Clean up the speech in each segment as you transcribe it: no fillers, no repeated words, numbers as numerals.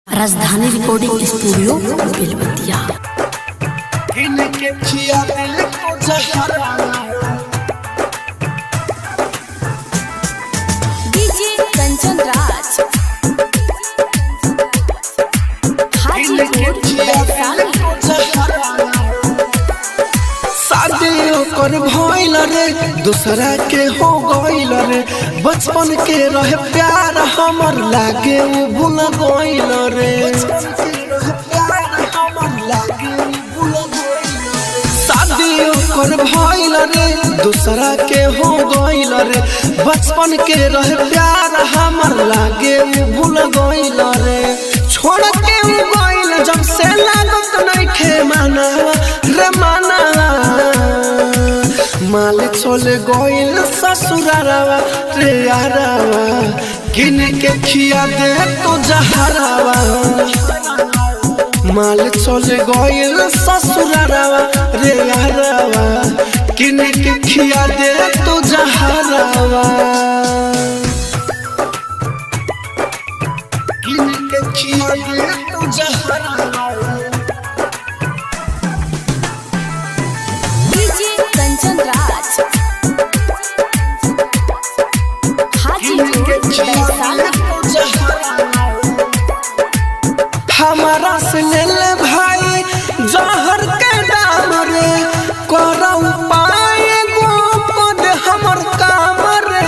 Rajdhani recording studio Belwatiya. DJ Kanchan Raj, Hajipur Vaishali. शादी ओकर भइल रे, दूसरा के हो गइल रे। बचपन के रहे प्यार हमर, लागे उ भूल गइल रे। शादी ओकर भइल रे, दूसरा के हो गइल रे। बचपन के रहे प्यार हमर, लागे उ भूल गइल रे। छोड़ के उ गइल जब से लागत नइखे मानवा रे मानवा। माल चले गइल ससुरारावा रे यारावा, किन के खिया दे तो जहरावा। माल चले गइल ससुरारावा रे यारावा, किन के खिया दे तो जहरावा। किन के खिया दे तो जहरावा। डीजे कंचन राज, हाजीपुर वैशाली। हमारा से ले ले भाई जहर के दाम रे, करऊ पाए गोपद हमर काम रे।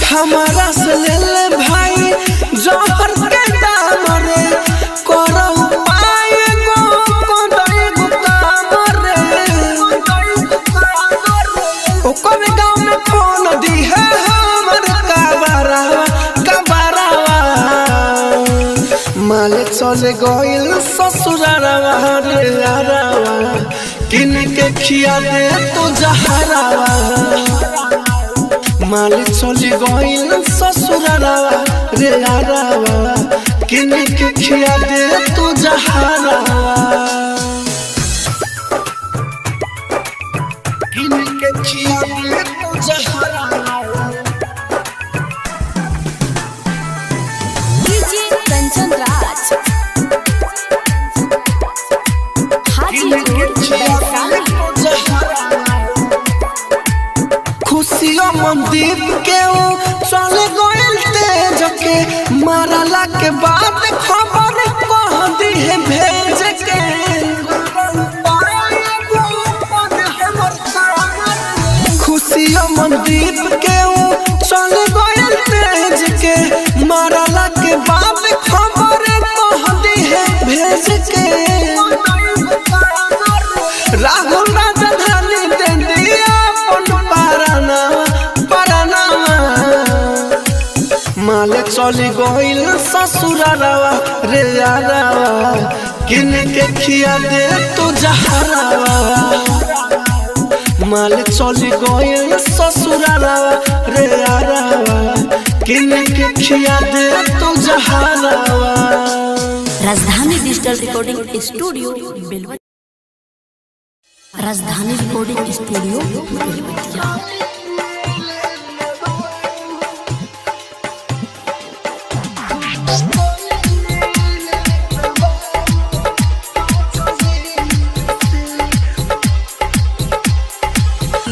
हमारा से ले ले भाई जहर के दाम रे, करऊ पाए गोपद एगो काम रे। ओकर गाँव में फोन दी है हमर कबरावा कबरावा। माल चले गइल ससुरारावा रे यारावा, किन के खिया दे तो जहरावा। माल चले गइल ससुरारावा रे यारावा, किन के खिया दे तो जहरावा। किन के खिया दे तो जहरावा। डीजे कंचन राज, हाजीपुर वैशाली। खुशियों मनदीप के ऊ चल गइल तेज के, मारला के बाद खबर कह दी है भेज के। खुशियों मनदीप के ऊ चल गइल तेज के, मारला के बाद खबर कह दी है भेज के। राहुल राजधानी दे दिया अपन परानावा परानावा। माल चली गइल ससुरारावा रे यारावा, किन के खिया दे तो जहरावा। माल चली गइल ससुरारावा रे यारावा, किन के खिया दे तो जहरावा। Rajdhani digital recording studio Belwatiya. Rajdhani recording studio Belwatiya.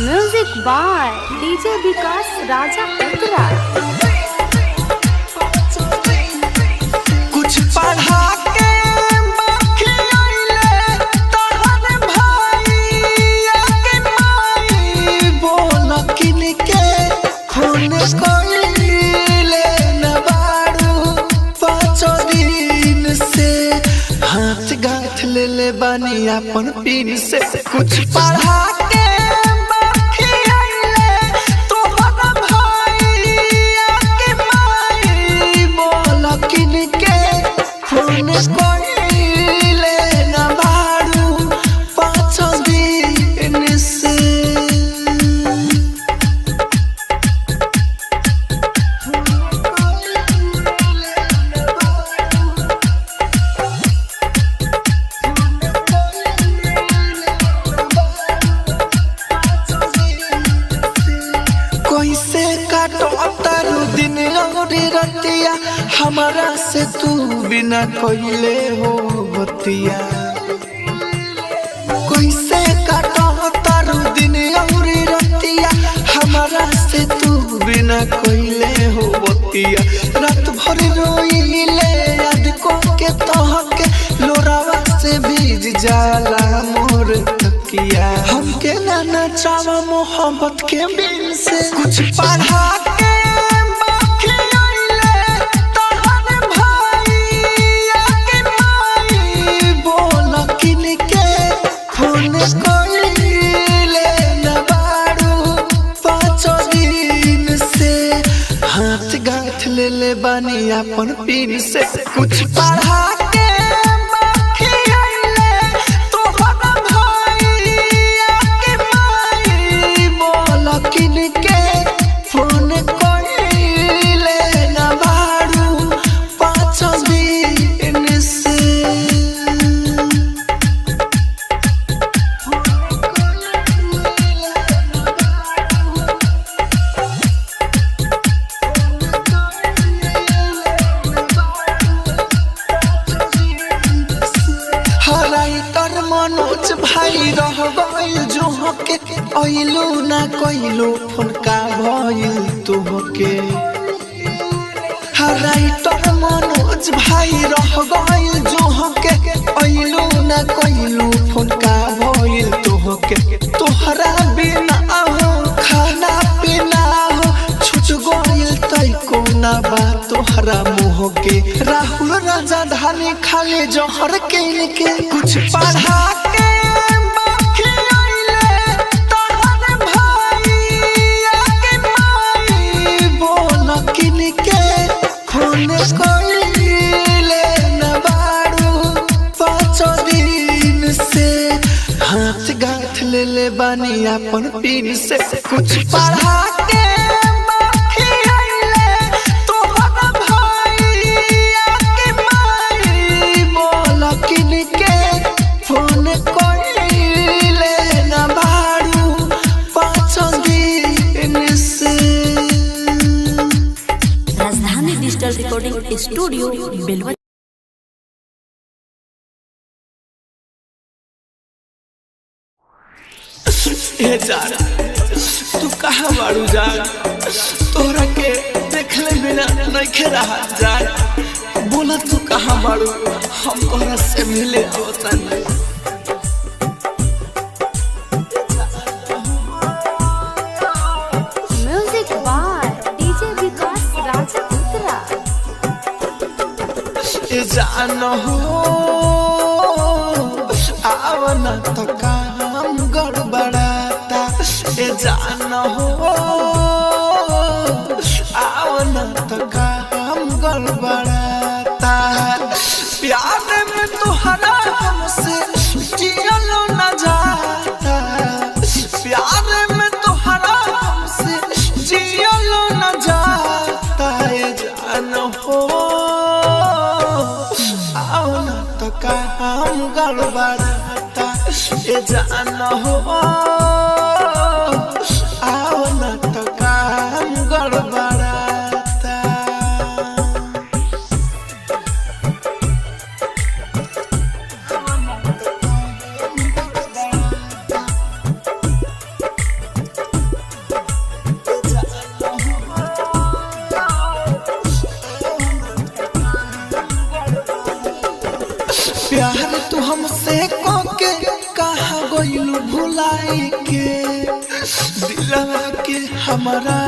Music by DJ Vikas Raja Uttara. कुछ पढ़ा के बाकी आइले तहर भाई के माई, बोल किन के खून कोइले न बारू पाँचों दिन से। हाथ गांठ ले ले बानी अपन पिन से। कुछ पढ़ा के बाकी आइले तोहर भाई के माई, बोल किन के खून कोइले न बारू पाँचों दिन से। हमारा से तू बिना कोइले हो बतिया। कैसे काटो तारू दिन औरी रतिया, हमारा से तू बिना कोइले हो बतिया। रात भर रोइले याद को के तोहके, लोरावा से भीज जाला मोर तकिया। हमके ना नचावा मोहब्बत के बिन से, कुछ पढ़ा के बाकी आइले तोहर भाई के माई। बोल किन के फोन कइले न बारू पाँचों दिन से, हाथ गांठ ले ले बानी अपन पिन से। कुछ पढ़ा के बाकी आइले तोहर भाई के माई। बोल किन के फोन कइले न बारू पाँचों दिन से। हराई तर मनोज भाई रह गइल जो हके, अइलू ना कइलू फोन का भइल तुहके। हराई तर मनोज भाई रह गइल जो हके, अइलू ना कइलू फोन का भइल तुहके। तोहरा बिना हो खाना पीना हो छूट गइल तै कोना बा तोहरा मुँह के। राहुल राजा धानी खाली जहर के के, कुछ पढ़ा के बाकी आइले तोहर भाई के माई। बोल किन के फोन कइले न बारू पाँचों दिन से, हाथ गांठ ले ले बानी अपन पिन से। कुछ पढ़ा के बाकी आइले तोहर भाई के माई। बोल किन के फोन कइले न बारू पाँचों दिन से। Rajdhani digital recording studio Belwatiya. हे जान तू कहाँ बारू जान, तोहरा के देखले बिना नइखे रहा जान। बोला तू कहाँ बारू, हम तोहरा से मिले आवतन। Music by DJ Vikas Raja Uttara. ए जान हो आवना तो काम गड़बड़ाता। ए जान हो आवना तो काम गड़बड़ाता। प्यार में तोहरा हमसे जियल न जाता, प्यार में तोहरा हमसे जियल न जाता। ए जान हो आओ ना तो काम गड़बड़ाता। ए जान हो आओ ना तो काम गड़बड़ाता। प्यार तू हमसे कोके कहा गइलू भुलाई के, दिलवा के हमारा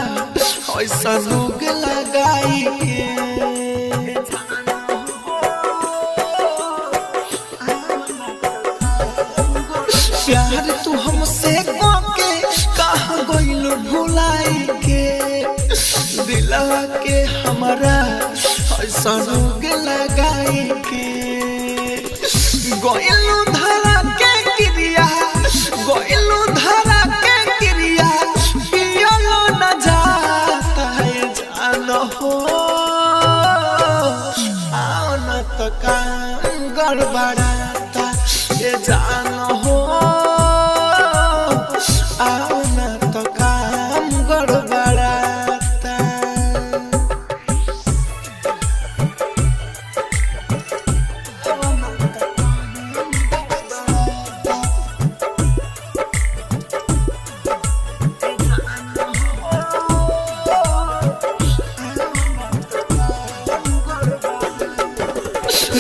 ऐसा रोग लगाई के। प्यार तू हमसे कोके कहा गइलू भुलाई के, दिलवा के हमारा ऐसा रोग लगाई के। गइलू धरा के क्रिया, गइलू धरा के क्रिया, पियलो न जाता है जान हो आओ न तो काम गड़बड़ाता। ये जान हो आओ न तो काम गड़बड़ाता।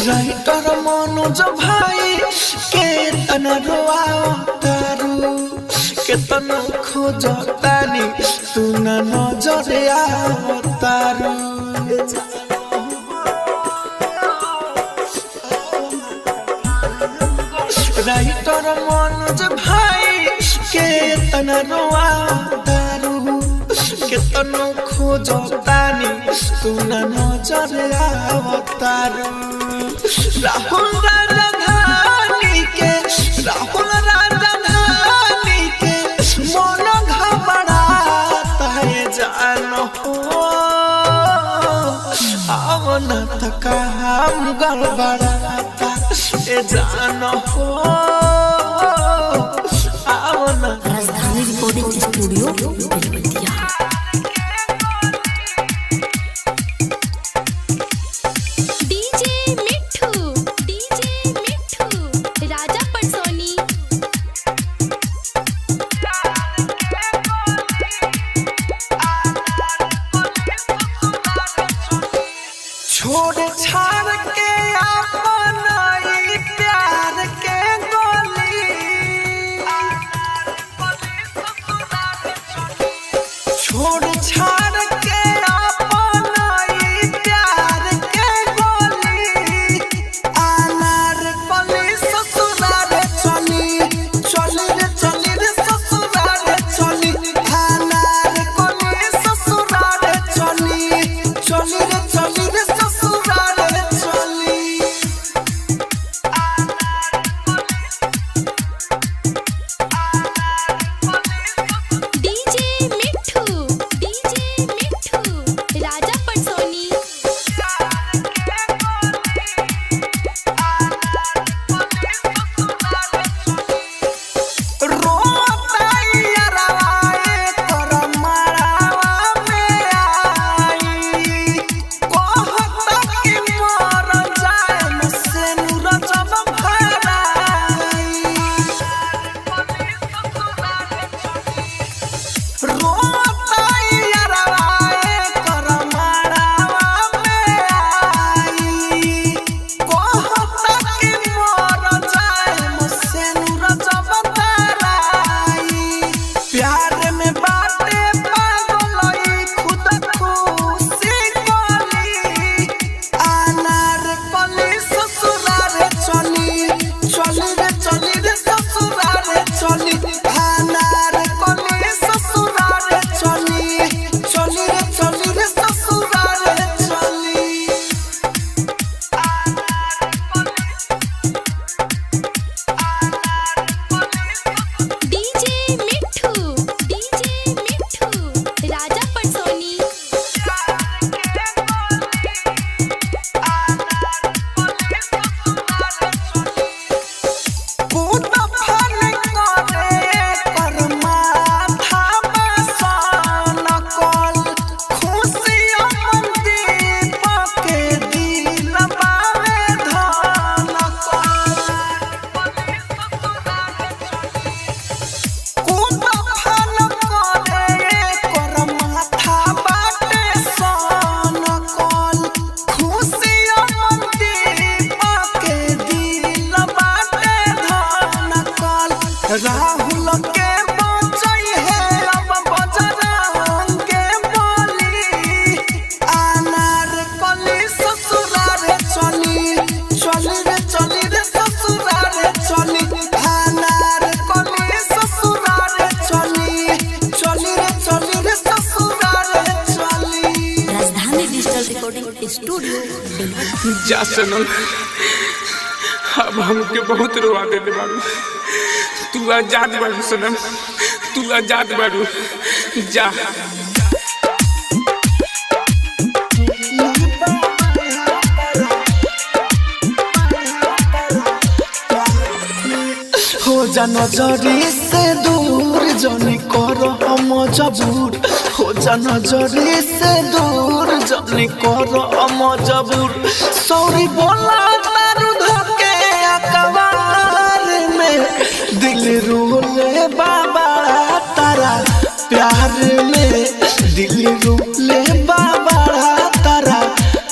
राइटर मनोज भाई के तना रोआ तारू, केतनो खोजतानी तू न नजर आवतारू। राइटर मनोज भाई के तना रोआ तारू, केतनो खोजतानी तू न नजर आवतारू। राहुल राजधानी के, राहुल राजधानी के मन घबराता है जान हो, आओ न त काम गड़बड़ाता ए जान हो, आओ न। Rajdhani recording studio Belwatiya. DJ Mithu, DJ Mithu, Raja Patsoni. छोड़ छाड़ के अपन ई प्यार के गोली, छोड़ छाड़ के अपन ई प्यार के गोली, अनार कली ससुराल चली, चली रे चली रे ससुराल चली, अनार कली ससुराल चली, चली रे चली रे ससुराल चली। DJ Mithu, DJ Mithu, Raja Patsoni. प्यार में बाटे पागल ई खुद खुशी कली, अनार कली ससुराल चली, चली रे चली रे ससुराल चली, अनार कली ससुराल चली, चली रे चली रे ससुराल चली। DJ Mithu, DJ Mithu, Raja Patsoni. कूद फन करे कर माथा बसन कल, खुशी अमन दीपक के दिल बावे धन कल। कूद फन करे कर माथा बाटे सन कल, खुशी अमन दीपक के दिल बाटे धन कल। राहुल के बचई है अब बजरंग के बोली, अनार कली ससुराल चली, चली रे चली रे ससुराल चली, अनार कली ससुराल चली, चली रे चली रे ससुराल चली। Rajdhani digital recording studio Belwatiya. जा सनम, अब हमके बहुत रोआ देले बारू। तू आजाद बारू सनम, तू आजाद बारू, जा। हो जा नजरी से दूर जनी कर हम जबूर, हो जा नजरी से दूर जनी कर हम जबूर। सॉरी बोला तारू धके अकबार में, दिल रोले बाबा तारा प्यार में, दिल रोले बाबा तारा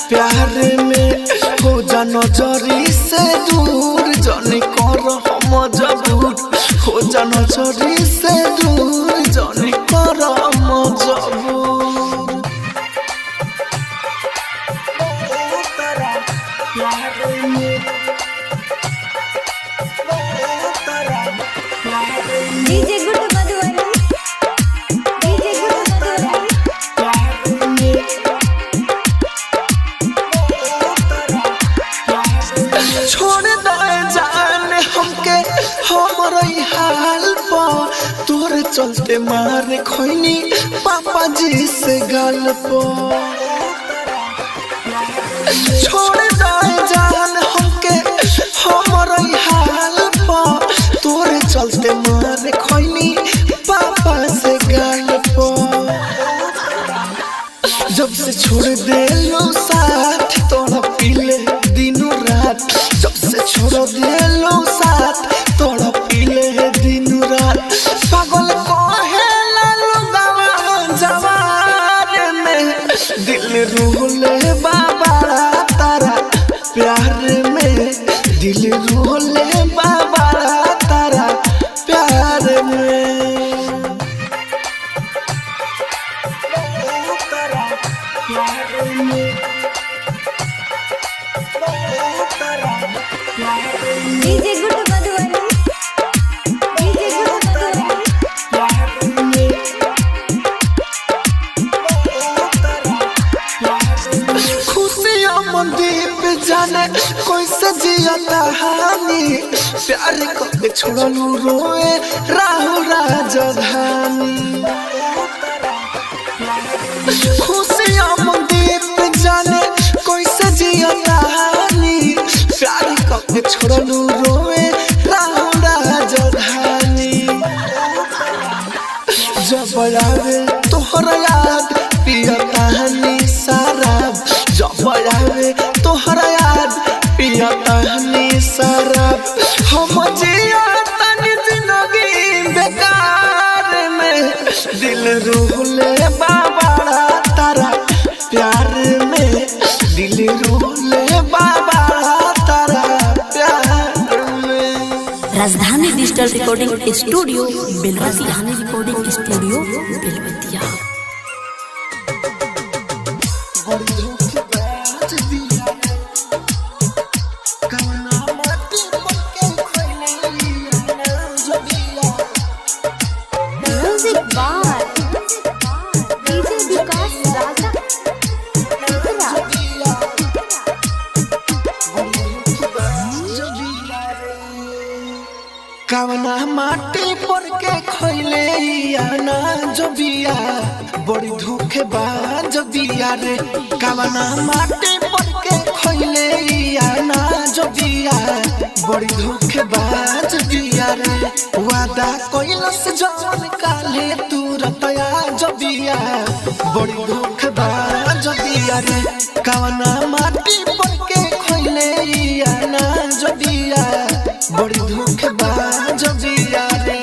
प्यार में। हो जा नजरी से दूर जनी कर हम जबूर, हो जा नजरी से दूर जनी कर हम जबूर। DJ Guddu Madhubani, DJ Guddu Madhubani. छोड़ दे जान हमके हमर ई हाल पर, तोरे चलते मार खैनी पापा जी से गाल पर। छोड़ दे जान हमके हमर ई हाल पर, तोरे चलते मार खैनी पापा से गाल पर। जब से छोड़ देलो साथ तोड़ा पीले दिनों रात, जब से छोड़ देलो साथ तोड़ा पीले दिनों रात। पागल कहेला लोगवा जवार में, दिल रोले बाबा तारा प्यार में, दिल रोले बाबा तारा प्यार में। DJ Guddu Madhubani, DJ Guddu Madhubani. खुशियाँ मनदीप जाने कैसे जिया कहानी, प्यार करके छोड़लू रोए राहु राजधानी। खुशियाँ मनदीप जाने कैसे जिया कहानी, प्यार करके छोड़लू रोए राहु राजधानी। जब आवे तोहर याद पिया कहानी शराब, जब आवे तोहर याद पिया कहानी शराब। हम जिया तनी जिंदगी बेकार में, दिल रोले बाबा तारा प्यार में, दिल रोले बाबा तारा प्यार में। Rajdhani digital recording studio Belwatiya, recording studio Belwatiya. बड़ी धोखेबाज दिया रे, कवना माटी पर के खैले ना जबिया। Music by DJ Vikas Raja Titra. कवना माटी पर के खैले ना जबिया, बड़ी धोखेबाज बिया रे। कवना माटी पर के खैले ना जबिया, बड़ी धोखेबाज बिया रे। वादा कैलस जवन काले तू रतया जबिया, बड़ी धोखेबाज बिया रे। कवना माटी पर के खैले ना जबिया, बड़ी धोखेबाज बिया रे,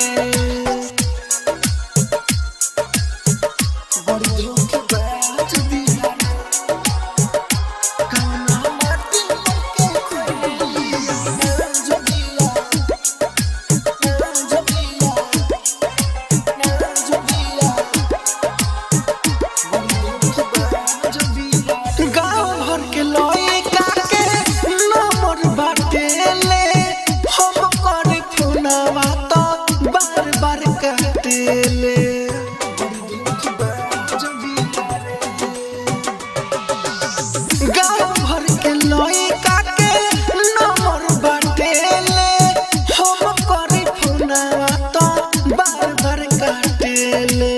बड़ी धोखेबाज बिया रे। कवना माटी पर के खैले ना जबिया, ना जबिया, ना जबिया, बड़ी धोखेबाज बिया। गाँव भर के लइका के नंबर बाटे ले, हम करे फोनवा तो बार बार काटे ले। गाँव भर के लइका के नंबर बाटे ले, हम करे फोनवा तो बार बार काटे ले।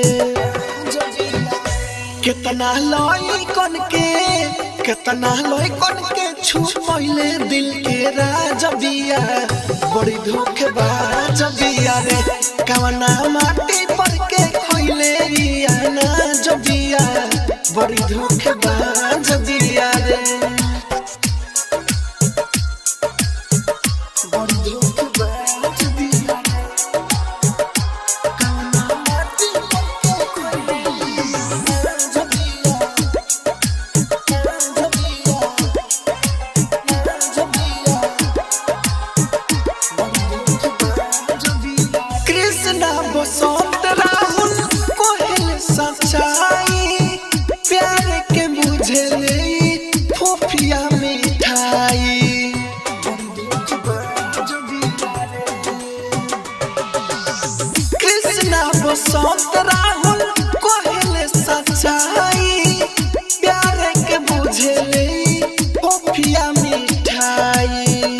कितना लइकन के, कितना लइकन के छुपैले दिल के राजबिया, बड़ी धोखेबाज बिया रे। कवना माटी पर के खैले ना जबिया, बड़ी धोखेबाज बिया रे, बड़ी धोखेबाज बिया रे। कवना माटी पर के खैले ना जबिया, ना जबिया, ना बुझेले फोफिया मिठाई। कृष्णा बसंत राहुल कहले सच्चाई, प्यार के बुझेले फोफिया मिठाई।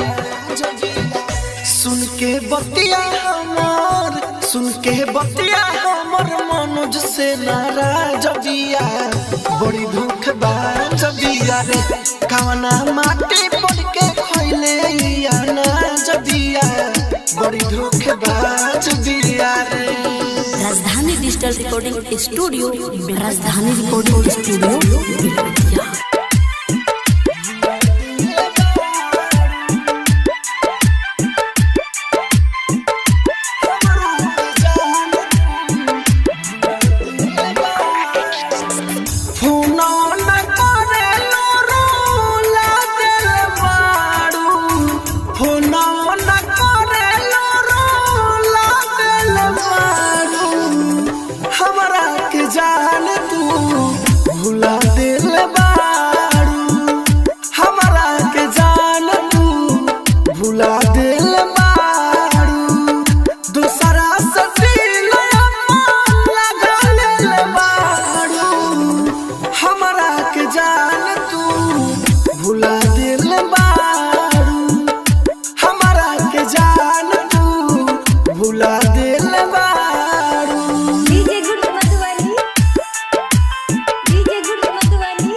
सुन के बतिया हमर, सुन के बतिया हमर मनोज से नाराज बिया, बड़ी धोखेबाज बिया रे। कवना माटी पड़ के खइले अनाज बिया, बड़ी धोखेबाज बिया रे। Rajdhani digital recording studio, Rajdhani recording studio Belwatiya. फोनो न करे रोला दिल बारू, फोनो न करे रोला दिल बारू, हमरा के जान तू भुला दिल बारू, हमरा के जान तू भुला दिल बारू, दूसरा से दिल अपन लगा लेल बारू, हमरा के जान तू भुला दिल बारू, हमरा के जान तू भुला दिल बारू। DJ good Madhubani, DJ good Madhubani.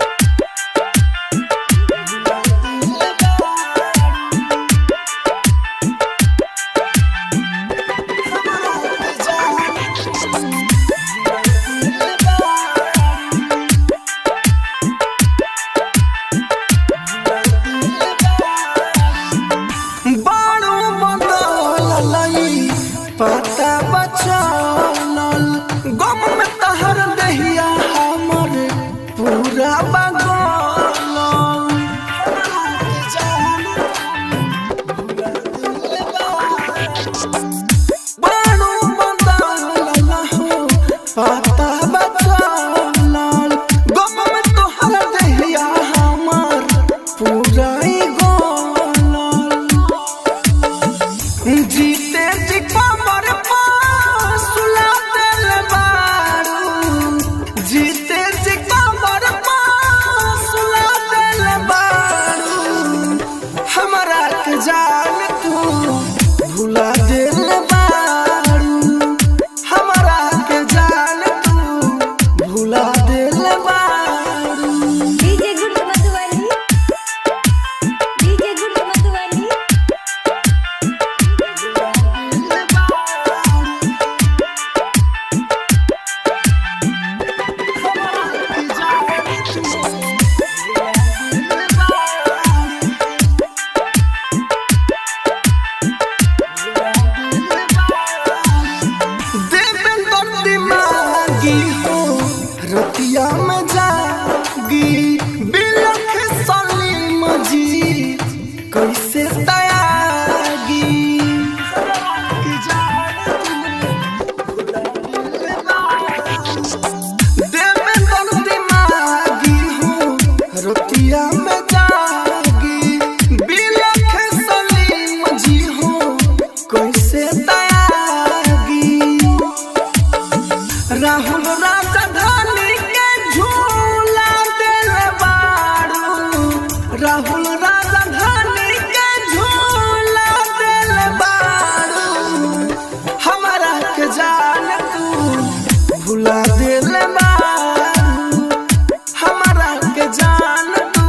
बाणू बदललई पता बचलल, गम में तहर दहिया हमर पूरा बगलल। बाणू बदलल हो पता बचलल, गम में तोहर दहिया हमर पूरा गलल। जीते जी कमर पर सुला दिल बारू, जीते जी कमर पर सुला दिल बारू, हमरा के जान तू भुला दिल बारू, हमरा के जान तू भुला दिल बारू। DJ good Madhubani, DJ good Madhubani. Devendra दिमागी हो रतिया में जागी, बिलख सलीम जी कैसे तयागी। देवेंद्र दिमागी हो रतिया में जागी, बिलख सलीम जी हो कैसे तयागी। राहुल राजधानी के झूला दिल बारू, राहुल राजधानी के झूला दिल बारू, हमरा के जान तू भुला दिल बारू, हमरा के जान तू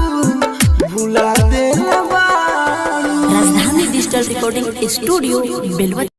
भुला दिल बारू। Rajdhani digital recording studio Belwatiya.